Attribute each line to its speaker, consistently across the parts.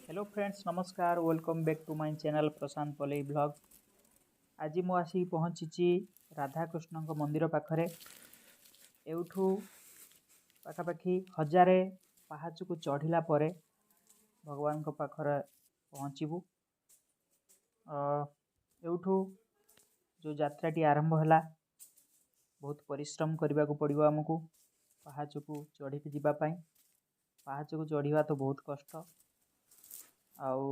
Speaker 1: Hello friends, ନମସ୍କାର। Welcome back to my channel Prashant Palei blog. ଆଜି ମୁଁ ଆସିକି ପହଞ୍ଚିଛି ରାଧାକୃଷ୍ଣଙ୍କ ମନ୍ଦିର ପାଖରେ। ଏଇଠୁ ପାଖାପାଖି 1000 ପାହାଚକୁ ଚଢ଼ିଲା ପରେ ଭଗବାନଙ୍କ ପାଖରେ ପହଞ୍ଚିବୁ। ଏଇଠୁ ଯେଉଁ ଯାତ୍ରାଟି ଆରମ୍ଭ ହେଲା, ବହୁତ ପରିଶ୍ରମ କରିବାକୁ ପଡ଼ିବ ଆମକୁ ପାହାଚକୁ ଚଢ଼ିକି ଯିବା ପାଇଁ। ପାହାଚକୁ ଚଢ଼ିବା ତ ବହୁତ କଷ୍ଟ। ଆଉ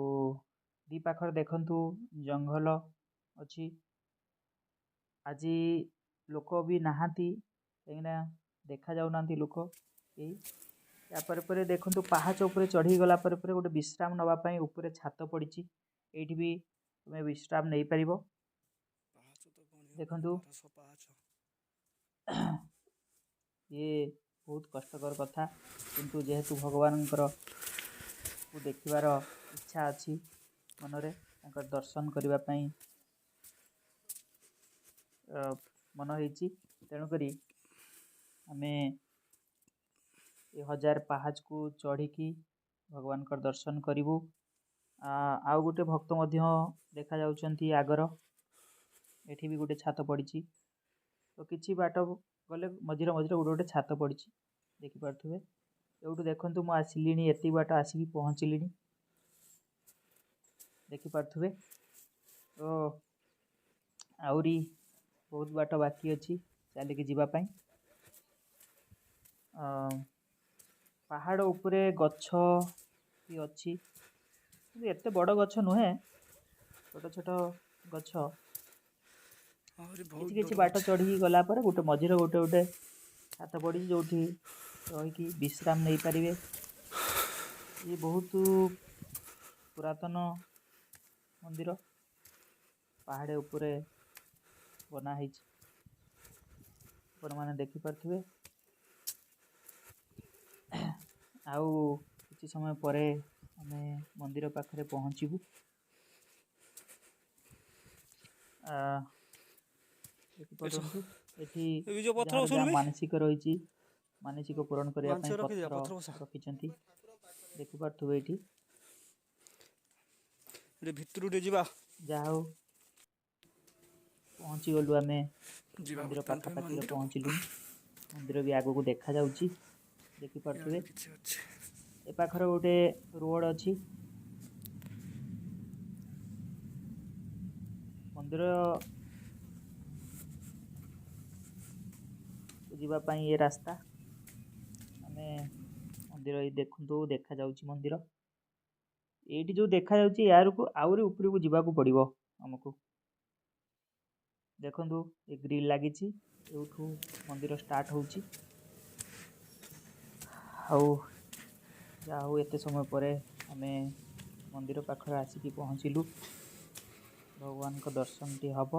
Speaker 1: ଦୁଇ ପାଖରେ ଦେଖନ୍ତୁ ଜଙ୍ଗଲ ଅଛି। ଆଜି ଲୋକ ବି ନାହାନ୍ତି, କାହିଁକିନା ଦେଖାଯାଉନାହାନ୍ତି ଲୋକ କେହି। ତାପରେ ପରେ ଦେଖନ୍ତୁ, ପାହାଚ ଉପରେ ଚଢ଼ିକି ଗଲା ପରେ ପରେ ଗୋଟେ ବିଶ୍ରାମ ନେବା ପାଇଁ ଉପରେ ଛାତ ପଡ଼ିଛି। ଏଇଠି ବି ତୁମେ ବିଶ୍ରାମ ନେଇପାରିବ। ଦେଖନ୍ତୁ, ଇଏ ବହୁତ କଷ୍ଟକର କଥା, କିନ୍ତୁ ଯେହେତୁ ଭଗବାନଙ୍କର କୁ ଦେଖିବାର ଇଚ୍ଛା ଅଛି ମନରେ, ତାଙ୍କର ଦର୍ଶନ କରିବା ପାଇଁ ମନ ହେଇଛି, ତେଣୁକରି ଆମେ ଏ 1000 ପାହାଚକୁ ଚଢ଼ିକି ଭଗବାନଙ୍କର ଦର୍ଶନ କରିବୁ। ଆଉ ଗୋଟେ ଭକ୍ତ ମଧ୍ୟ ଦେଖାଯାଉଛନ୍ତି ଆଗର। ଏଠି ବି ଗୋଟେ ଛାତ ପଡ଼ିଛି। ତ କିଛି ବାଟ ଗଲେ ମଝିରେ ମଝିରେ ଗୋଟେ ଗୋଟେ ଛାତ ପଡ଼ିଛି, ଦେଖିପାରୁଥିବେ। ଏଇଠୁ ଦେଖନ୍ତୁ, ମୁଁ ଆସିଲିଣି, ଏତିକି ବାଟ ଆସିକି ପହଞ୍ଚିଲିଣି, ଦେଖିପାରୁଥିବେ। ତ ଆହୁରି ବହୁତ ବାଟ ବାକି ଅଛି ଚାଲିକି ଯିବା ପାଇଁ। ପାହାଡ଼ ଉପରେ ଗଛ ବି ଅଛି, କିନ୍ତୁ ଏତେ ବଡ଼ ଗଛ ନୁହେଁ, ଛୋଟ ଛୋଟ ଗଛ। କିଛି କିଛି ବାଟ ଚଢ଼ିକି ଗଲା ପରେ ଗୋଟେ ମଝିରେ ଗୋଟେ ଗୋଟେ ଛାତ ପଡ଼ିଛି, ଯେଉଁଠି ରହିକି ବିଶ୍ରାମ ନେଇପାରିବେ। ଇଏ ବହୁତ ପୁରାତନ ମନ୍ଦିର, ପାହାଡ଼ ଉପରେ ବନା ହେଇଛି, ଆପଣମାନେ ଦେଖିପାରୁଥିବେ। ଆଉ କିଛି ସମୟ ପରେ ଆମେ ମନ୍ଦିର ପାଖରେ ପହଞ୍ଚିବୁ। ଦେଖିପାରନ୍ତୁ, ଏଠି ଯାହାର ଯାହା ମାନସିକ ରହିଛି, ମାନସିକ ପୂରଣ କରିବା ପାଇଁ ପଥର ରଖିଛନ୍ତି, ଦେଖିପାରୁଥିବେ ଏଇଠି।
Speaker 2: ଭିତରୁ ଟିକେ ଯିବା।
Speaker 1: ଯାହା ହଉ, ପହଞ୍ଚିଗଲୁ ଆମେ ମନ୍ଦିର ପାଖାପାଖିରେ ପହଞ୍ଚିଲୁ। ମନ୍ଦିର ବି ଆଗକୁ ଦେଖାଯାଉଛି, ଦେଖିପାରୁଥିବେ। ଏ ପାଖରେ ଗୋଟେ ରୋଡ଼ ଅଛି। ମନ୍ଦିର ଯିବା ପାଇଁ ଏ ରାସ୍ତା। ଆମେ ମନ୍ଦିର ଏଇ ଦେଖନ୍ତୁ, ଦେଖାଯାଉଛି ମନ୍ଦିର ଏଇଠି ଯେଉଁ ଦେଖାଯାଉଛି। ଏହାରକୁ ଆହୁରି ଉପରକୁ ଯିବାକୁ ପଡ଼ିବ ଆମକୁ। ଦେଖନ୍ତୁ, ଏ ଗ୍ରିଲ୍ ଲାଗିଛି, ଏଇଠୁ ମନ୍ଦିର ଷ୍ଟାର୍ଟ ହେଉଛି। ଆଉ ଯାହା ହଉ, ଏତେ ସମୟ ପରେ ଆମେ ମନ୍ଦିର ପାଖରେ ଆସିକି ପହଞ୍ଚିଲୁ। ଭଗବାନଙ୍କ ଦର୍ଶନଟି ହେବ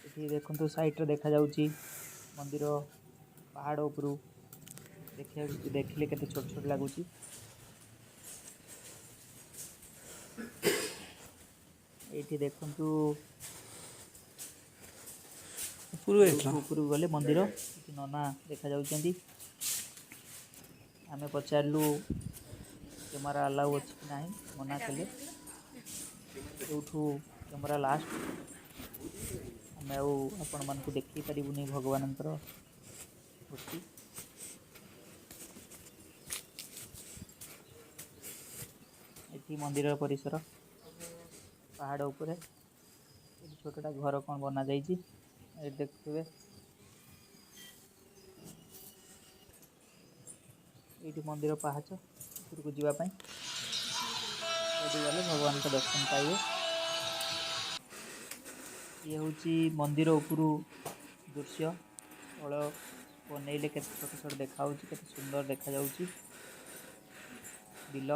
Speaker 1: ଏଠି। ଦେଖନ୍ତୁ, ସାଇଡ଼ରେ ଦେଖାଯାଉଛି ମନ୍ଦିର। ପାହାଡ଼ ଉପରୁ ଦେଖିବାକୁ ଦେଖିଲେ କେତେ ଛୋଟ ଛୋଟ ଲାଗୁଛି। ଏଇଠି ଦେଖନ୍ତୁ, ଉପରକୁ ଗଲେ ମନ୍ଦିର। ଏଠି ନନା ଦେଖାଯାଉଛନ୍ତି। ଆମେ ପଚାରିଲୁ କ୍ୟାମେରା ଆଲାଉ ଅଛି କି ନାହିଁ, ମନା କଲେ। ଏଇଠୁ କ୍ୟାମେରା ଲାଷ୍ଟ। ଆମେ ଆଉ ଆପଣମାନଙ୍କୁ ଦେଖେଇ ପାରିବୁନି ଭଗବାନଙ୍କର ମୂର୍ତ୍ତି। ଏଠି ମନ୍ଦିର ପରିସର, ପାହାଡ଼ ଉପରେ ଏଠି ଛୋଟଟା ଘର କ'ଣ ବନାଯାଇଛି, ଏଠି ଦେଖୁଥିବେ। ଏଇଠି ମନ୍ଦିର ପାହାଚ ଉପରକୁ ଯିବା ପାଇଁ। ଏଠି ଗଲେ ଭଗବାନଙ୍କ ଦର୍ଶନ ପାଇବେ। ଇଏ ହେଉଛି ମନ୍ଦିର ଉପରୁ ଦୃଶ୍ୟ। ତଳ ବନେଇଲେ କେତେ ଛୋଟ ଛୋଟ ଦେଖାହେଉଛି, କେତେ ସୁନ୍ଦର ଦେଖାଯାଉଛି ବିଲ।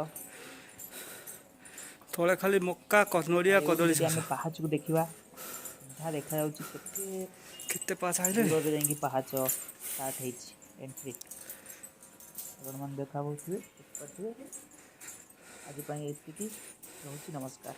Speaker 2: ତଳେ ଖାଲି ମକା, ନଡ଼ିଆ, କଦଳୀ।
Speaker 1: ଯଦି ଆମେ ପାହାଚକୁ ଦେଖିବା, ସିଧା ଦେଖାଯାଉଛି କେତେ
Speaker 2: କେତେ ପାହାଚ
Speaker 1: ଦୂରରେ ଯାଇକି ପାହାଚ ଷ୍ଟାର୍ଟ ହେଇଛି, ଏଣ୍ଟ୍ରି। ଆପଣମାନେ ଦେଖାହେଉଥିବେ, ଦେଖିପାରୁଥିବେ। ଆଜି ପାଇଁ ଏତିକି ରହୁଛି। ନମସ୍କାର।